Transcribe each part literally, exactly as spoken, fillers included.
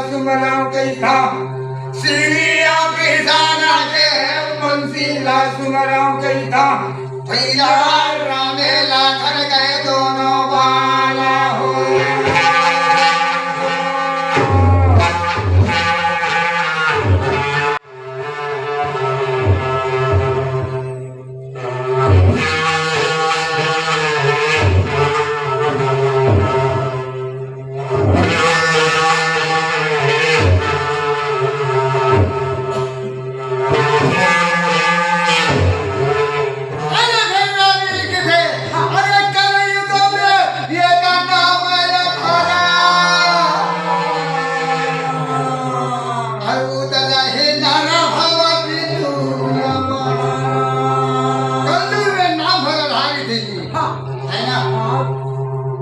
सुमरंव कहिथा। श्री पिसाना के बंसी ला सुमरंव कहिथा। भैया रामे ला खन गए दोनों बाला हो। अरे भैया मिल के थे, अरे कलयुग में ये का नाम है थारा। अरे उतर हे नारा भावा पितु हमारा। कलयुग में नाम भर धारी थे जी। हाँ। है ना? हाँ।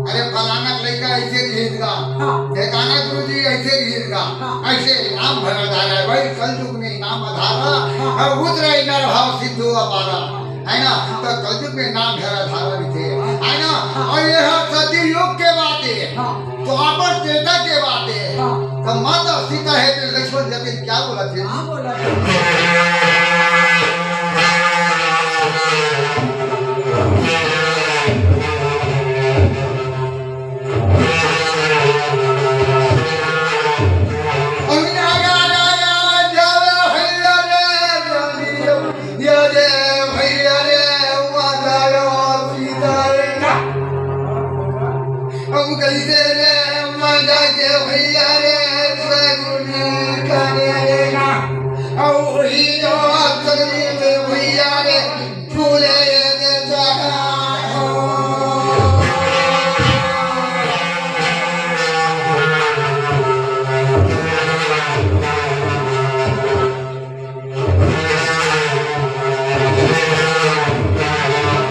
अरे फलाना लड़का ऐसे रिहिस गा, हाँ। ठेकाना गुरुजी ऐसे रिहिस गा, हाँ। ऐसे नाम भरा जा रहा है भाई, कलयुग में नाम अधारा, हाँ। और उतरे नर भाव सिद्धू अपारा, है ना? तो कलयुग में नाम भरा धारा भी थे, है ना? हाँ। और ये है सती युग के बात है, हाँ। द्वापर त्रेता के बात है, हाँ। तो माता सीता है तो लक्ष्मण जतिन क्या बोला थे? हाँ, बोला थे।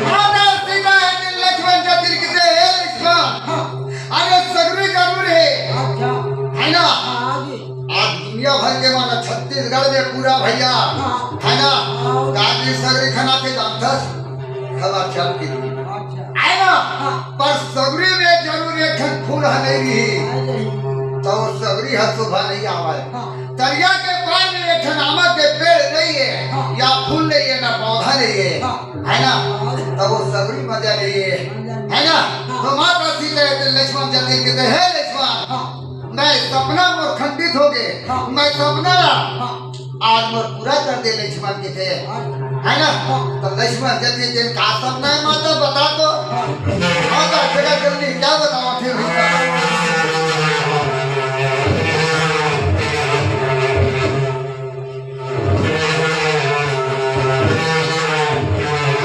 माता सीता हे लक्ष्मण जतिन कथे, हे लक्ष्मण, अरे सगरी जरूर है, अच्छा। है ना? हाँ जी। आज दुनिया भर के माना छत्तीसगढ़ में पूरा भैया, हाँ। है ना? हाँ। गाजी सगरी खाना के जानथस, खबर चल के लिए। अच्छा। है ना? हाँ। पर सगरी में जरूर एक ठन फूल ह नहीं रही, नहीं रही। तो सगरी ह शोभा नहीं आवे। हाँ। दरिया के पार में एक ठन आमा के पेड़ नहीं है, हाँ। या फूल नहीं है, ना पौधा नहीं है, हाँ। है ना? हाँ। तब वो सगरी मजा नहीं है, मजा नहीं। है ना? हाँ। तो माता सीता हे तो लक्ष्मण जतिन कथे, हे लक्ष्मण, हाँ। मैं सपना मोर खंडित हो गए, हाँ। मैं सपना ला हाँ। आज मोर पूरा कर दे लक्ष्मण कथे, हाँ। है ना? हाँ। तो लक्ष्मण जतिन का सपना है माता बता तो। हाँ। माता जगत जननी क्या बताओ फिर भी।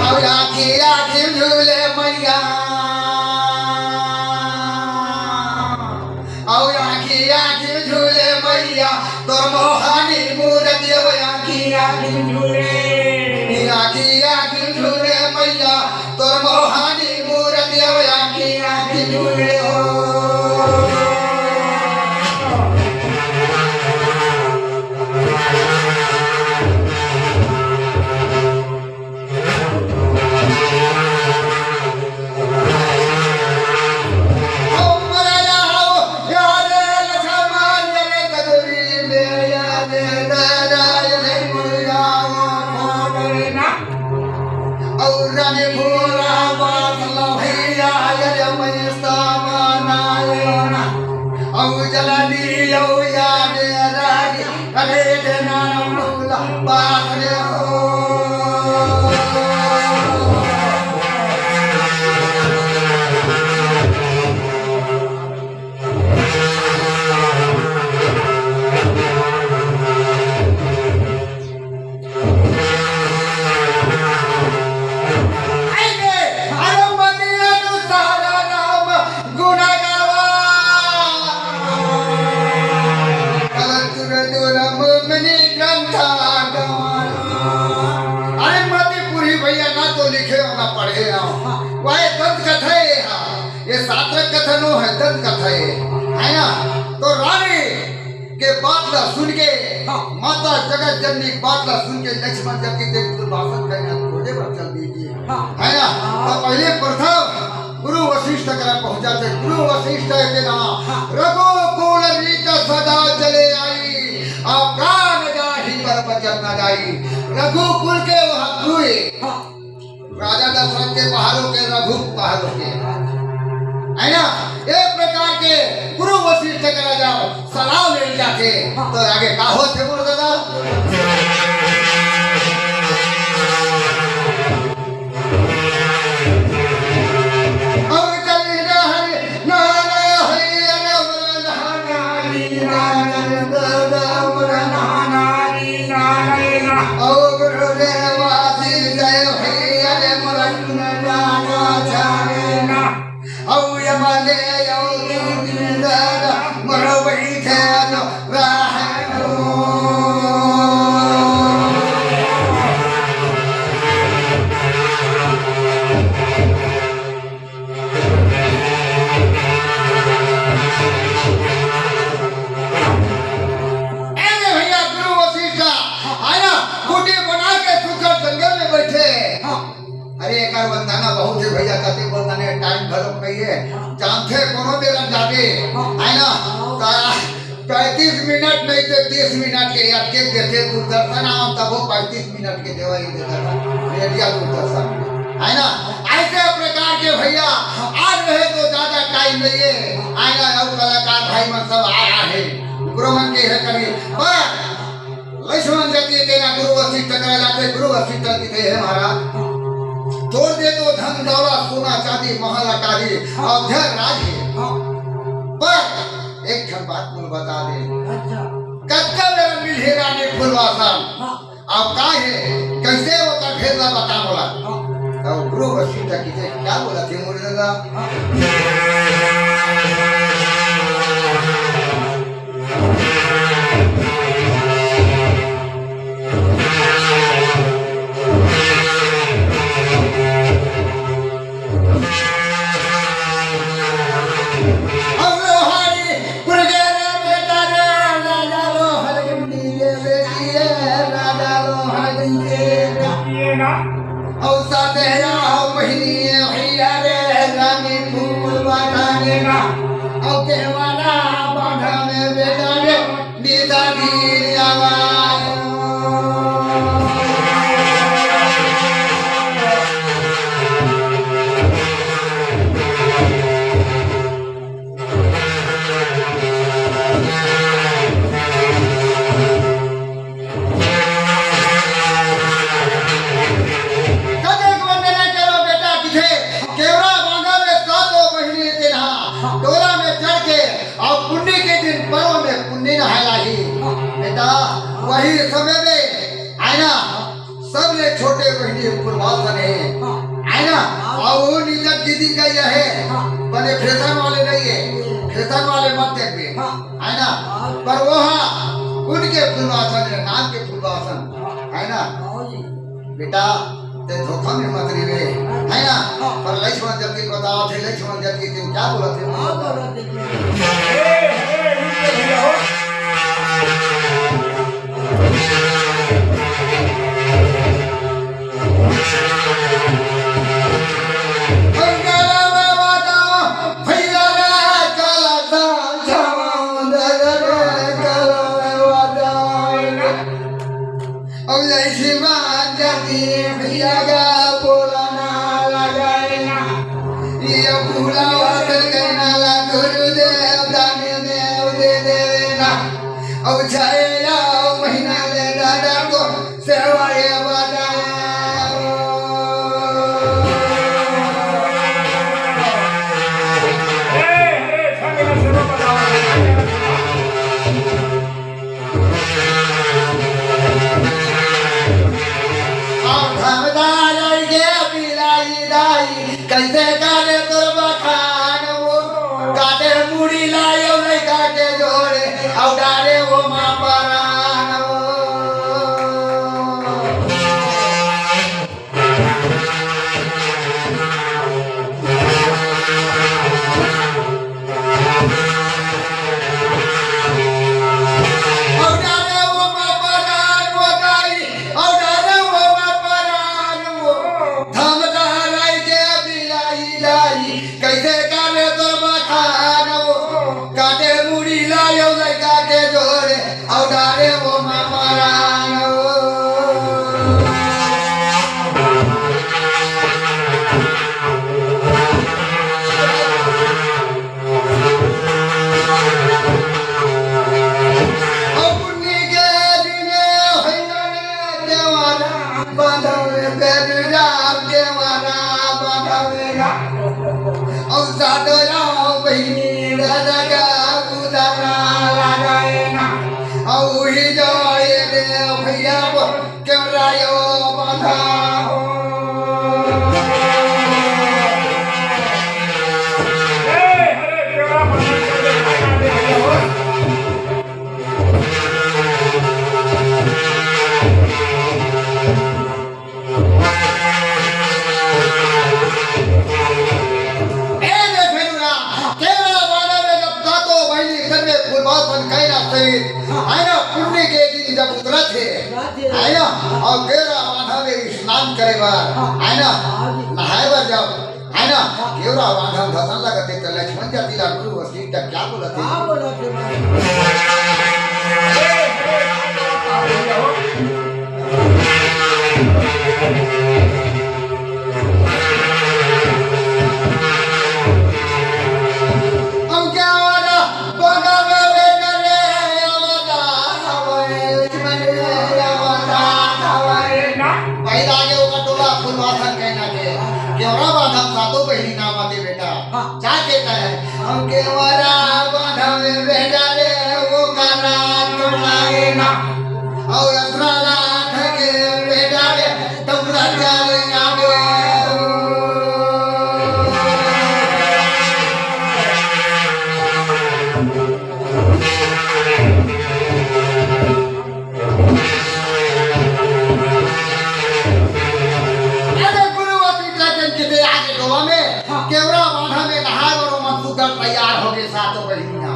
अब आखी आखी झूले मैया, अब आखी आखी झूले मैया, तोर मोहानी मूरति अब आखी आखी झूले, आखी आखी झूले मैया, तोर मोहानी मूरति अब आखी आखी झूले हो। और रानी भोला बात ला भैया, ये मैं सामान आयो ना। और जल्दी आओ याद रागी, अरे देना ना भोला बात रे हो। अरे मतिया तू सारा राम गुना गावा। कलंतुर दुरम मनि ग्रंथा गावा। अरे मति पूरी भैया ना तो लिखे हो ना पढ़े हो। वह दंत कथा है, हाँ। ये सात्रक कथा नो है, दंत कथा है, है ना? तो रानी के बात ला सुन के, हाँ। माता जगत जननी के बात ला सुन के लक्ष्मण जब की तेरी दुर्वासन कहना खोजे पर चल दी थी। हाँ। है ना? हाँ। तो पहले प्रथम गुरु वशिष्ठ करा पहुंचा थे। गुरु वशिष्ठ है तेरा हाँ। रघुकुल रीत सदा जन अपना जाई। रघुकुल के वह गुरु हे। हाँ। राजा दशरथ के पहाड़ों के, रघु पहाड़ों के। है ना? एक प्रकार के गुरु वशिष्ठ करा जाओ, सलाह ले जाके। हाँ। तो आगे का होथे मोर दादा? अब चली जा हरि नारायण हरि अरे नारायण हरि नारायण दादा नारायण नारायण। ओ गुरुदेवा श्री जय हरि अरे मुरंग नारायण। औ यमले औ दुर्गेंद्र मरो बैठे जो राह। अरे भैया, गुरु वशिष्ठ आया, कुटी बना के सुकर जंगल में बैठे। अरे, एकर वंदना बहुत हे भैया, कते वंदना हे, टाइम घलो कहिए। जानथे कोनो बेरा जाबे, है ना? ता पैंतीस मिनट नहीं तो तीस मिनट के याद के देथे दूरदर्शन, आम तबो पैंतीस मिनट के देवा ही देता था, रेडिया दूरदर्शन, है ना? ऐसे प्रकार के भैया, आज रहे तो ज्यादा टाइम नहीं है, है ना? और कलाकार भाई मन सब आया है, ओकरो मन के है कभी, पर लक्ष्मण जति तेना गुरु वशिष्ठ करा जाथे, गुरु वशिष्ठ कथे, "हे महाराज, तोर दे तो धन दौलत, सोना चांदी, महल अटारी, अयोध्या राज हे। पर एक ठन बात मोला बता दे, अच्छा। कतका बेरा मिलही रानी फुलवासन? हाँ। अब का हे, कैसे ओकर भेद ला बता मोला।" हाँ। तब गुरु वशिष्ठ कथे, "का बोलथे मोर दादा?" हाँ। अउ साथे रहो बहिनी भैया रे, रानी फूल बना देना। अउ केवाला बांधा में बेटा रे, निदा धीर आवा। कतेक वंदना करो बेटा तुझे, केवड़ा बांधा में सातों बहिनी तेनहा, डोला में चढ़ के अउ पुन्नी के दिन पर्व में पुन्नी नहाय लाही। बेटा, वही समय में आय ना, सबले छोटे बहिनी फुलवासन हे, आय ना, अउ वो निजर दीदी का यह हे, बने फैशन वाले नहीं हे, फैशन वाले मत देखबे। है ना? पर वो हा, उनके फुलवासन हे, नाम के फुलवासन, है ना? बेटा, ते धोखा में मत रहिबे, है ना? पर लक्ष्मण जति बतावत हे, लक्ष्मण जति ते का बोलत हे? अउ छाया महीना ले दादा को सेवा ये बजाओ। अउ धमदार के बिलाई दाई, कैसे करे तोर बखान वो, काटे मुड़ी लायो लइका के जोड़े, अउ डारे वो माँ परान वो। अउ डारे वो माँ परान वो दाई, अउ डारे वो माँ परान वो। धमदाराई के बिलाई लाई, कैसे करे तोर बखान वो। काटे मुड़ी लायो लइका के अउ उही जाए रे भैया वो केवरा यो बांधा हो। ए दे फेरुरा, केवरा बांधा में जब तातो बहिनी संगे फुलवासन कैना सहित, है ना, पुन्नी के दिन जब उतरत हे, है ना, अउ केवरा बांधा में स्नान करे बर, है ना, नहाए बर जब, है ना, केवरा बांधा में धसन लगत हे, त लक्ष्मण जाति ला गुरु वशिष्ठ क्या बोलत हे? का बोलत हे? पहिला आगे ओकर टोला फुलवासन कहना के, केवरा बांधा सातो बहिनी नाम आते बेटा। हाँ। जाके कहे, हम केवरा बांधा में बेटा रे, वो करा टोला रे ना। अउ असरा रात के बेटा रे, तुमरा चले आवे। अरे गुरु, अभी का दिन किते आगे गोवा में, हाँ। केवरा बांधा में नहाए बर ओमन सुग्घर तैयार हो गे सातो बहिनी ना,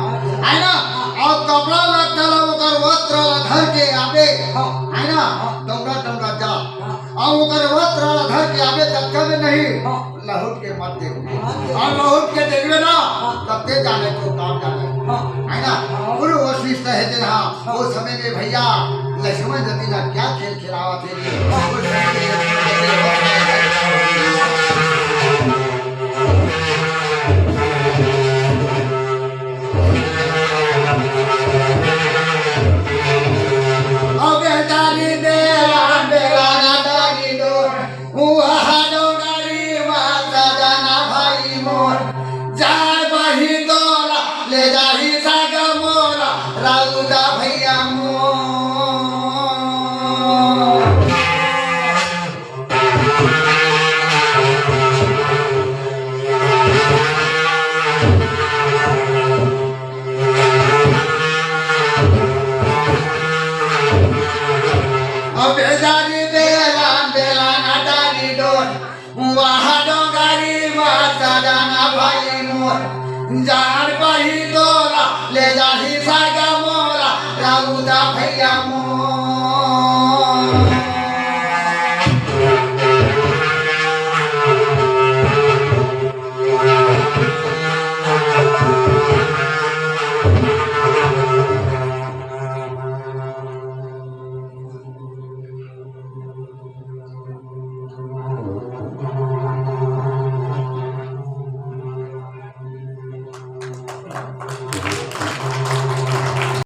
है ना? अउ कपड़ा लत्ता ला ओकर वस्त्र ला धर के आबे, हाँ। है ना? हाँ। डोंगरा डोंगरा जा। हाँ। अउ ओकर वस्त्र ला धर के आबे ततका में नहीं, हाँ। लहुट के मत देखबे। हाँ। अउ लहुट के देखबे ना, हाँ। तब ते जाने तो काम जाने। हाँ। है ना? हाँ। गुरु वशिष्ठ हे तेन हा, हाँ। वो समय में भैया लक्ष्मण जति ला क्या खेल खिलावत हे रे। वो समय में लक्ष्मण जति होत हे। अबे तारी दे, राम दे, राना तारी दो। उहा डोंगरी माता जाना भाई मोर, जाय बही तोला, ले जाही सागा मोला, राउदा भैया मोर। अबे जानी बेलान बेलान अटारी डोर, वाह डोंगरी माता जाना भाई मोर, जान पाही तोला, ले जाही सागा मोला, राउदा भैया मोर।